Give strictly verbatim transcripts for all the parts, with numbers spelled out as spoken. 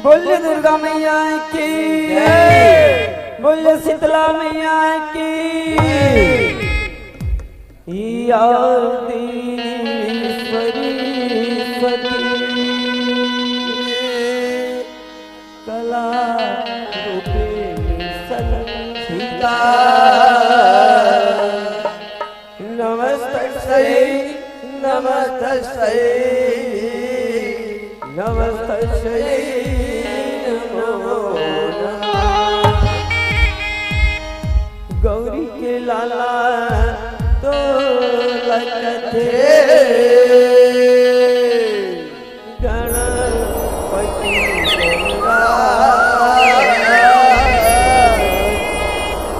बोलिए दुर्गा मैया की, बोलिए शीतला मैया की। या देवी सरस्वती कला रूपिणी संचिता। नमस्तस्यै, नमस्तस्यै, नमस्तस्यै नमो नमः। गौरी के लाला तोला कथे गणपति गौरा।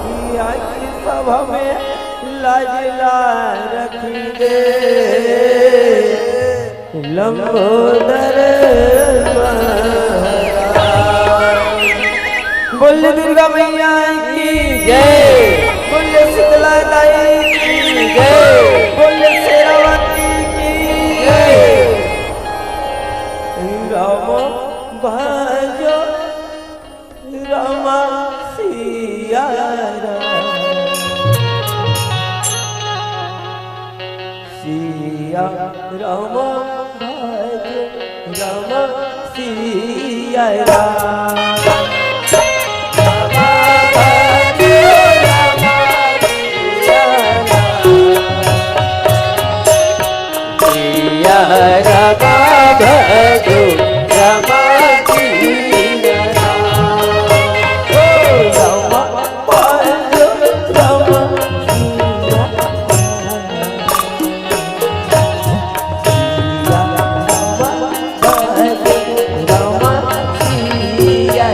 किया कि सभा में लाज ला रखी दे लंबोदर महाराज। बोल दुर्गा मैया की जय, बोल शीतला दाई की जय, बोल शेरावाली की जय। राम भजो राम सिया राम। सिया राम भज राम सिया राम। सिया राम भजो राम सिया राम। ओ राम भजो राम सिया राम। सिया राम भजो राम सिया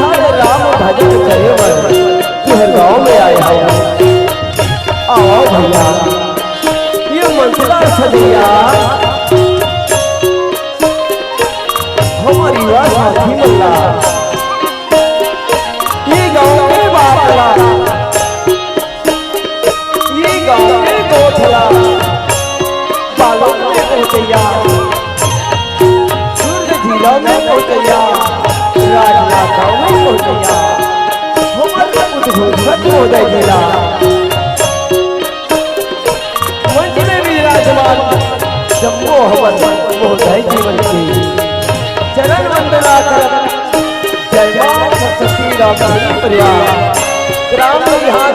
अरे राम भजन करे बर तुहर गाँव में आए हव। आओ भैया, ये मंथरा सजैया हमर युवा साथी मन ला, ये गाँव के बात ला, ये गाँव के गोठ ला, बालोद में पहुँचैया, दुर्ग जिला में पहुँचैया, राजनांदगांव में पहुँचैया, हमर उद्घोषक महोदय जी ला, मंच में विराजमान जम्मो हमर महोदय जी मन के चरण वंदना करत, जय मां सरस्वती रामधुनी प्रिया, ग्राम बिहार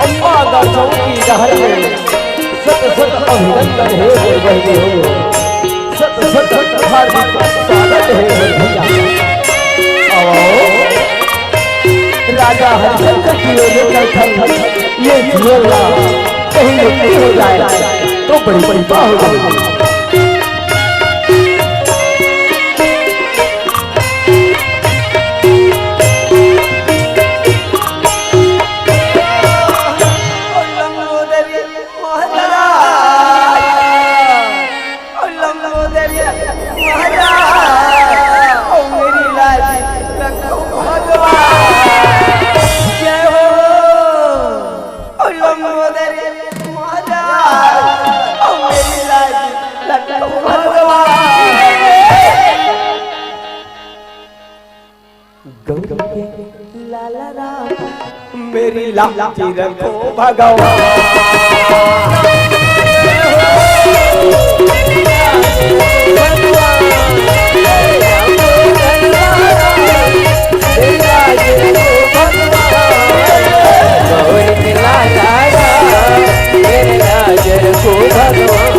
अम्मा गाछौ की डहर में शत शत अभिनंदन हे मोर बहिनी हो, शत शत हार्दिक स्वागत हे मोर भैया। आओ, राजा हरिश्चंद्र की ओर लेकर खड़ी ये जीवन ला कहीं मुक्ति हो जाए तो बड़ी कृपा हो जाए। ओ लंबोदरी महाराज, ओ लंबोदरी महाराज, ओ मेरी लाज रखो भगवान। जय हो, ओ लंबोदरी महाराज, ओ मेरी लाज रखो भगवान। गौरी के लाला राम, मेरी लाज रखो भगवान। गौरी के लाला राम, मेरी लाज रखो भगवान।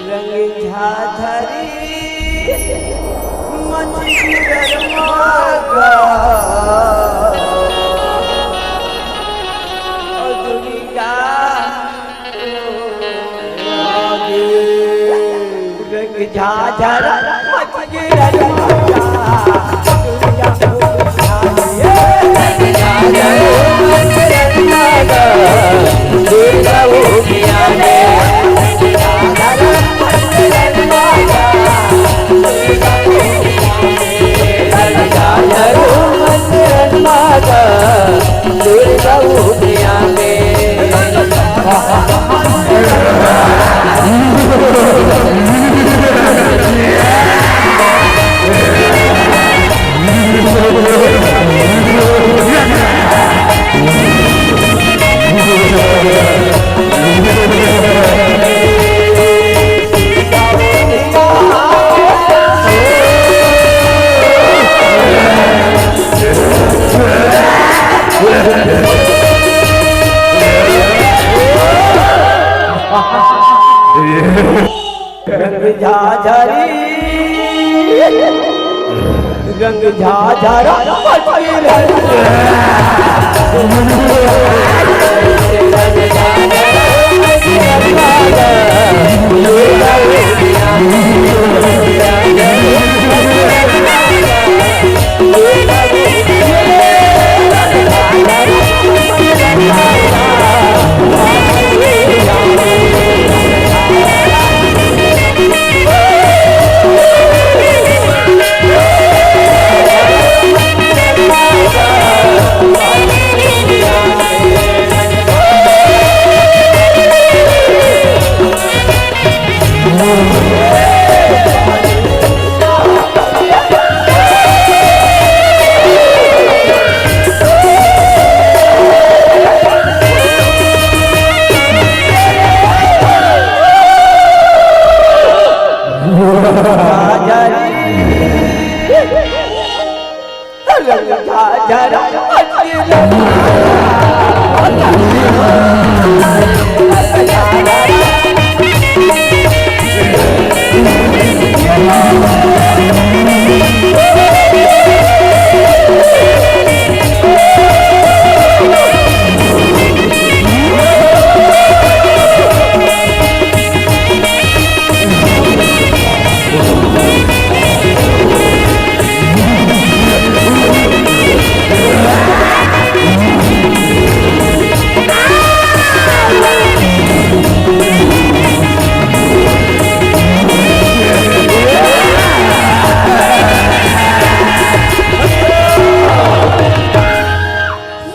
रंग झाझरी मच गिरल मागा। ओ दुर्गा, रंग झाझर मच गिरल मागा। रंग झाझरी, रंग झाझरा मच गिरल।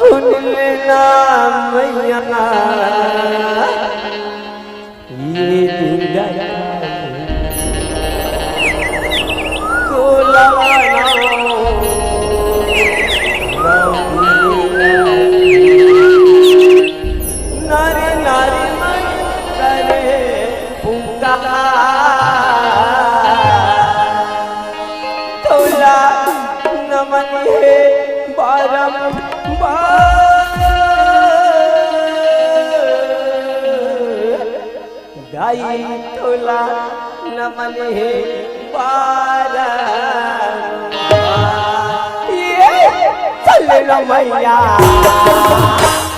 सुन लेना मैया, ये दुर्गा तोला बनाओ। नर नारी मन करे पुकार। तोला नमन हे बारंबार। गाई तोला नमन हे बारंबार। ये चल ना मैया,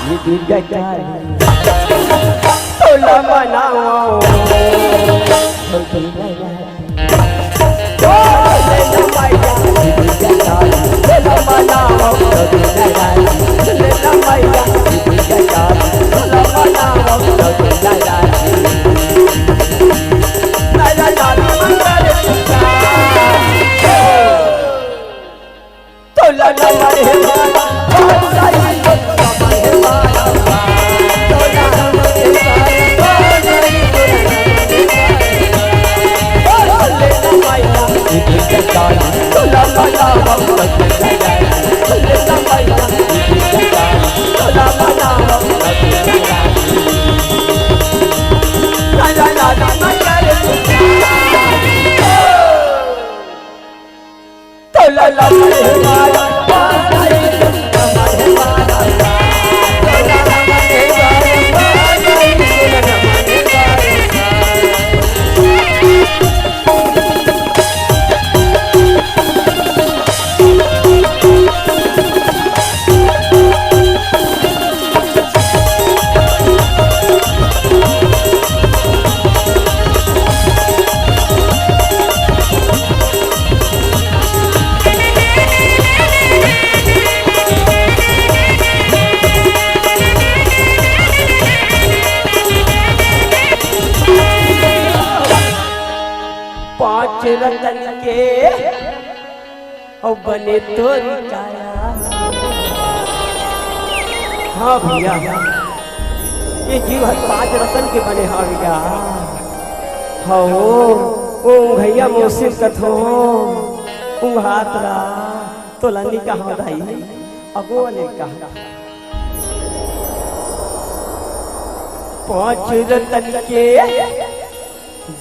ये दुर्गा काली तोला मनाओ। पांच रतन के अउ बने तोरी काया। हाँ भैया, ये जीव हर पांच रतन के बने हावय गा। हव, ओ भैया मोसिन कथो, उंघात रा, तोला नी कहा दाई, अगो वाले कहा। पांच रतन के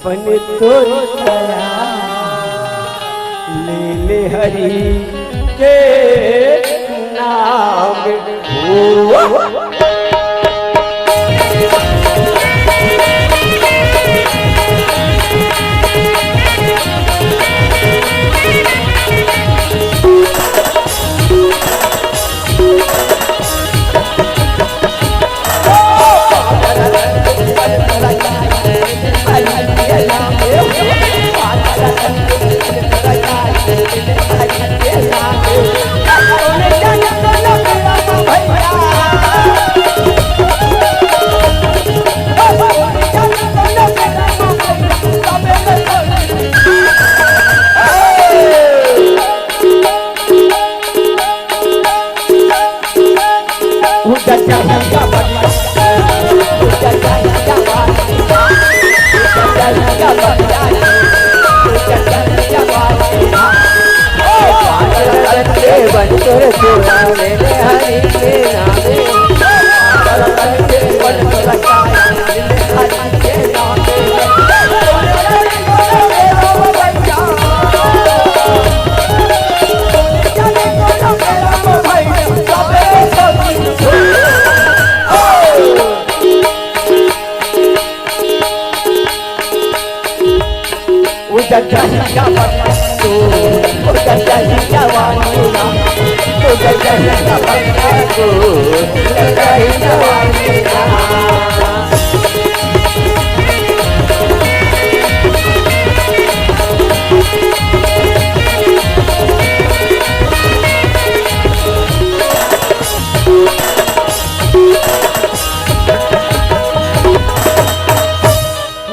बने तोरी काया, ले ले हरि के नाम हो।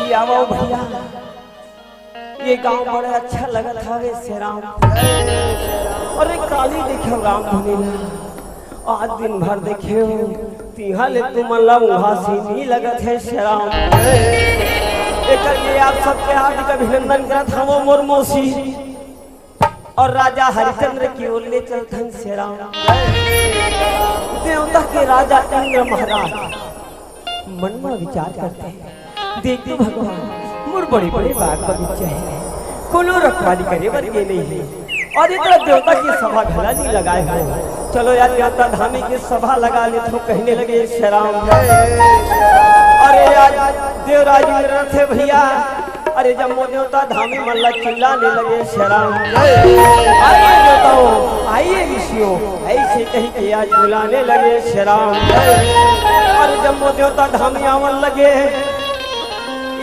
ये आवो भैया, ये गांव बड़ा अच्छा लगत हवे शेराम। अरे काली देखेव राम धुनी ला, आज दिन भर देखेव, तिहा ले तुमन ला उहा से नी लगत हे शेराम। एकर लिए आप सबके हार्दिक अभिनंदन करत हवं मोर मौसी। और राजा हरिचंद्र की ओर ले चलथन शेराम। देवता के राजा इंद्र महाराज मन में विचार करथे, देख तो भगवान, मोर बड़े-बड़े बाग बगीचा हे, कोनो रखवाली करे बर के नहीं हे, और इतना देवता की सभा घला नहीं लगाए हो। चलो यार, देवता धामी की सभा लगा ले तो कहने लगे, "शेराम।" अरे यार, देवराज इंद्र थे भैया, अरे जम्मो देवता धामी मन ला चिल्लाने लगे, "शेराम।" आइए देवताओं, आइए ऋषियों, ऐसे कही के आज बुलाने लगे शेराम। अरे जम्मो देवता धामी आवन लगे,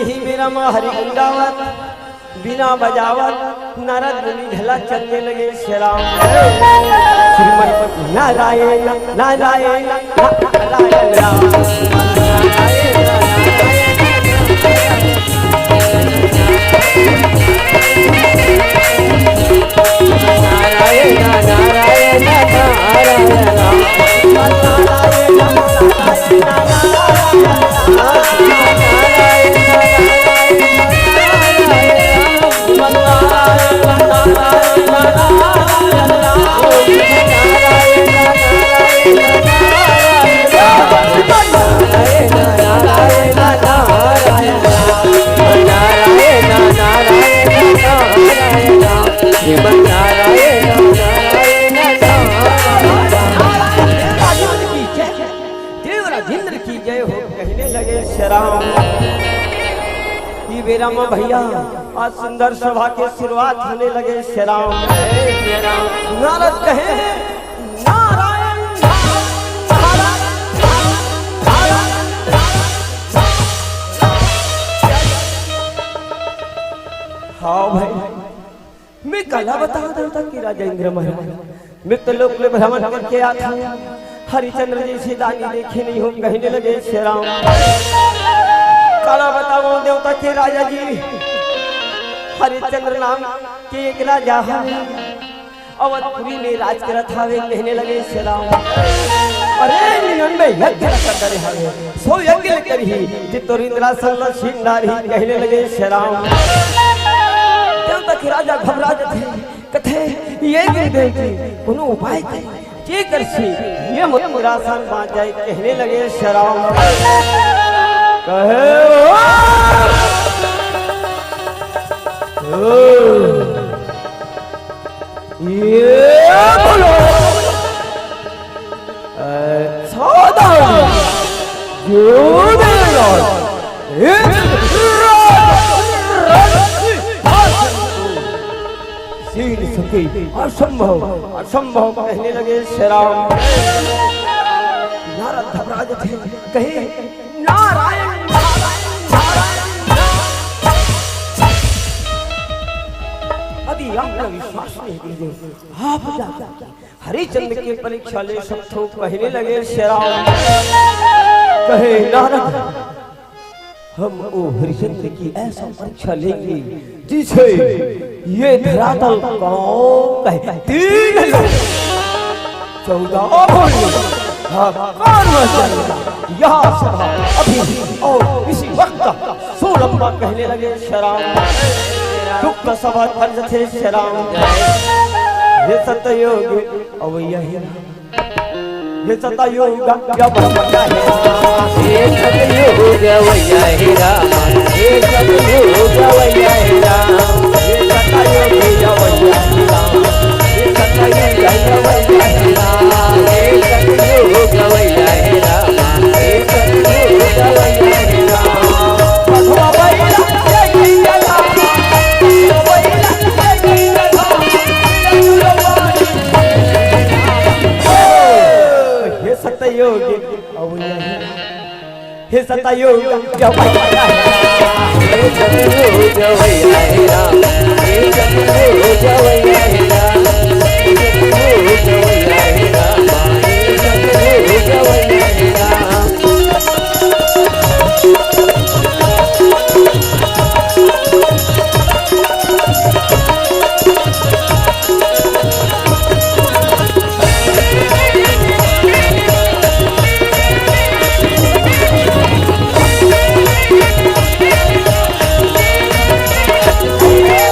यही बेरा म हरि गुंडावत, बीना बजावत, नारद मुनि घला चलने लगे शेराम। श्रीमन नारायण, नारायण, नारायण राम। देवराज इंद्र की जय हो, कहने लगे शेराम। ई बेरा म भैया, आज सुंदर सभा के शुरुआत होने लगे शेराम। नारद कहे, "नारायण, नारायण, नारायण, नारायण।" हाँ भाई, मैं काला बतावंव देवता के राजा इंद्र महाराज, मैं तो लोक ले भ्रमण करके आत हंव, हरिचंद्र जइसे दानी देखे नहीं हों, कहने लगे शेराम। काला बतावंव देवता के राजा जी, हरिचंद्र नाम के एक राजा हवे, अवधपुरी में राज करत हवे, कहने लगे शेराम। अरे निन्यानवे यज्ञ ल करे हवे, सौ यज्ञ ल करही, जे तोर इंद्रासन ल छीन डारही, कहने लगे शेराम। देवता के राजा घबरा जथे, कथे, "ये गुरुदेव जी, कोनो उपाय करी, जे करसी ये मोर इंद्रासन बांच जाए," कहने लगे शेराम। कहे, "ओ, ओ, ये बोलो।" सावधान, जो देगा, इस राज, राज, राज, सीन सके, असंभव, असंभव कहने लगे शेराम। नारद घबरा जथे, कहे, "नारायण, नारायण, नारायण, नारायण।" यदि आप विश्वास नहीं कीजिए, आप जाकर हरिचंद्र की परीक्षा ले सकथो, कहने लगे शेराम। कहे नारद, हम ओ हरिचंद्र की ऐसा परीक्षा लेंगे जिसे ये धरातल कहो कहे तीन लोग चौदह भुवन हाहाकार मच जाएगा। यह सभा अभी और इसी वक्त सोलम्बा कहने लगे शेराम। दुख का सभा खर्च थे शेराम। ये सतयोग अब यही ये सतयोग गवैया हे राम। हे सतयोग गवैया हे राम। हे सतयोग गवैया हे राम। हे सतयोग गवैया हे राम। हे सतयोग गवैया हे राम। हे सतयोग गवैया हे राम। हे सतयोग गवैया हे राम। मधुआ बैला जय जय राम। मधुआ बैला जय जय राम। योग अवैया हे। हे सतयुग गवैया हे राम, हे सतयुग गवैया हे राम, हे सतयुग गवैया हे राम, हे सतयुग गवैया हे राम, हे सतयुग गवैया हे राम।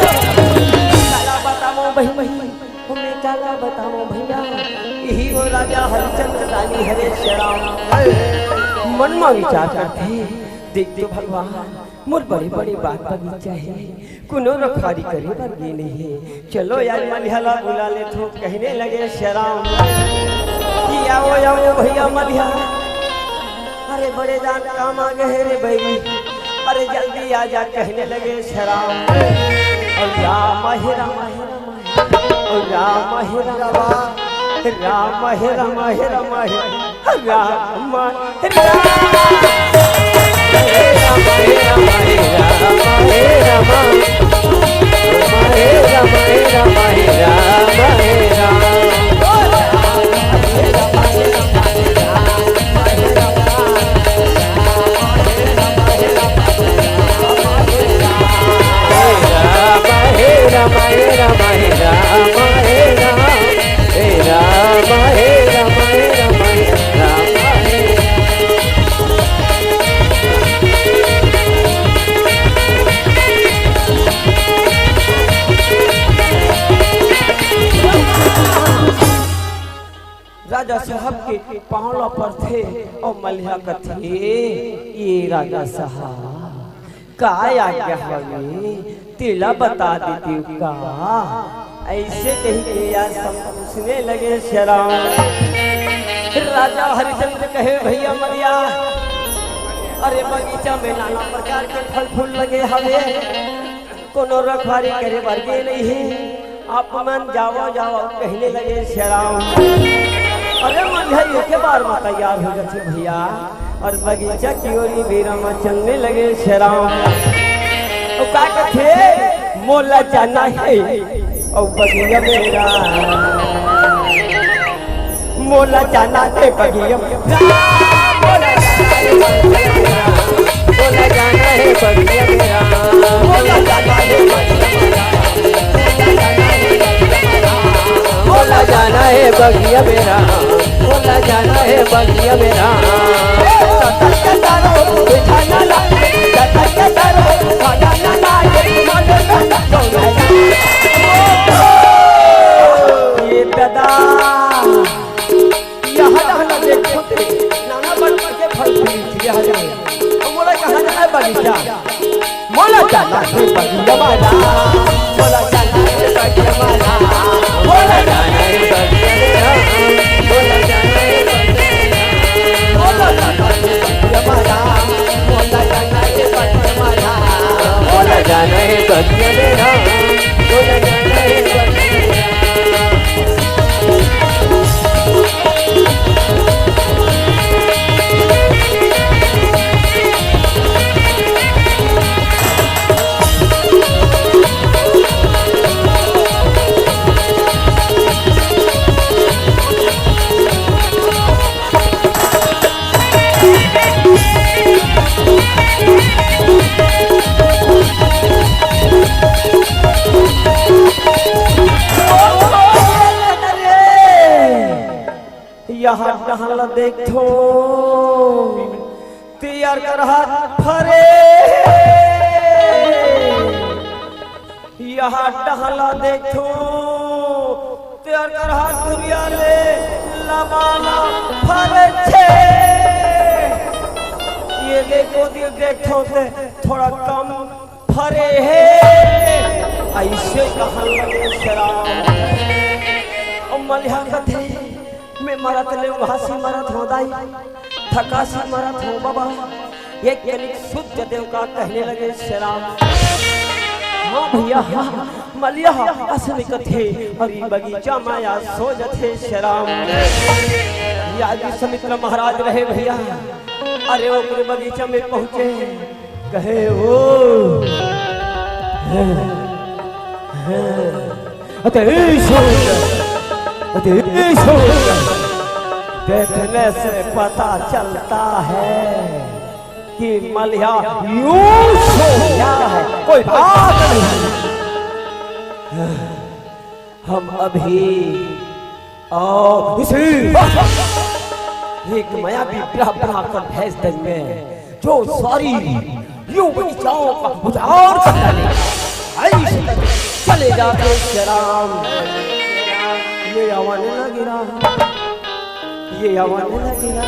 काला बतावं बहिनी, ओ मैं काला बतावं भैया, इही वो राजा हरिचंद्र रानी हरे श्याम। मन म विचार करथे, देख तो भगवान, मोर बड़े-बड़े बाग बगीचा हे, कोनो रखवारी करे बर गे नइ हे। चलो यार, मलिहा ला बुला लेथों, कहने लगे श्याम कि आओ, आओ भैया मलिहा, अरे बड़े जान काम आ गए हे रे बइरी, अरे जल्दी आ जा, कहने लगे श्याम। अउ राम हे राम हे राम हे, अउ राम हे राम, राम हे राम हे राम हे। राम, राम, राजा साहब के पाँव ला परथे अउ मलिहा कथे, "ये राजा साहब, का आज्ञा हवे, तेला बता देतेव का?" अइसे कहि के या सब पूछने लगे श्याम। राजा हरिचंद्र कहे, "भैया मलिहा, अरे बगीचा में नाना प्रकार के फल फूल लगे हवे, कोनो रखवारी करे बर गे नइ हे, आप मन जावव, जावव," कहने लगे श्याम। अरे मलिहा एके बार म तैयार हो जाथे भैया, अउ बगीचा के ओर ये बेरा म चलने लगे श्याम। अउ का कथे, "मोला जाना हे अउ बगिया मेरा, मोला जाना हे बगिया मेरा, मोला जाना हे बगिया मेरा, मोला जाना हे बगिया मेरा, मोला जाना हे बगिया मेरा, मोला जाना हे बगिया मेरा, मोला जाना हे बगिया मेरा।" ये दादा, यहाँ रहना देखो ते, नाना बन के फल फूल दिया है। अब मोला कहाँ जाना है बगीचा? मोला जाना हे बगिया मेरा, मोला जाना हे बगिया मेरा, मोला जाना हे बगिया मेरा, मोला जाना हे बगिया मेरा, मोला जाना हे बगिया मेरा, मोला जाना हे बगिया मेरा, मोला जाना हे बगिया मेरा, मोला जाना हे बगिया मेरा। यहाँ डहन ला देखथों, तें अरकरहा फरे। यहाँ डहन ला देखथों, तें अरकरहा कुरिया ले लबाना फरे छे। ये देखो, ये देखथों ते थोड़ा कम फरे हे। अइसे कहन लगे श्याम। अउ मलिहा कथे, मैं मरत ले उहासी मरत हों दाई, थकासी मरत हों बाबा। एक कनिक सुत जतेव का कहने लगे श्याम। हाँ भैया, हाँ, मलिहा असन कथे, अउ बगीचा म आ सो जथे श्याम। या विश्वामित्र महाराज रहे भैया, अरे ओकरे बगीचा में पहुंचे, कहे ओ, अति सुंदर, अति सुंदर, देखने से पता चलता है कि मलिया यूं सोया है। कोई बात नहीं, हम अभी और इसे एक मायावी विद्या बनाकर भेज देंगे, जो सारी यूं बगीचाओं का उजाड़ कर डालेगा। ऐसे करके चले जाते हैं जयराम। ये आवाने ना गिरा, ये आवाने ना गिरा,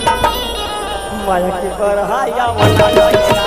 माया के बरहा आवाने ना गिरा।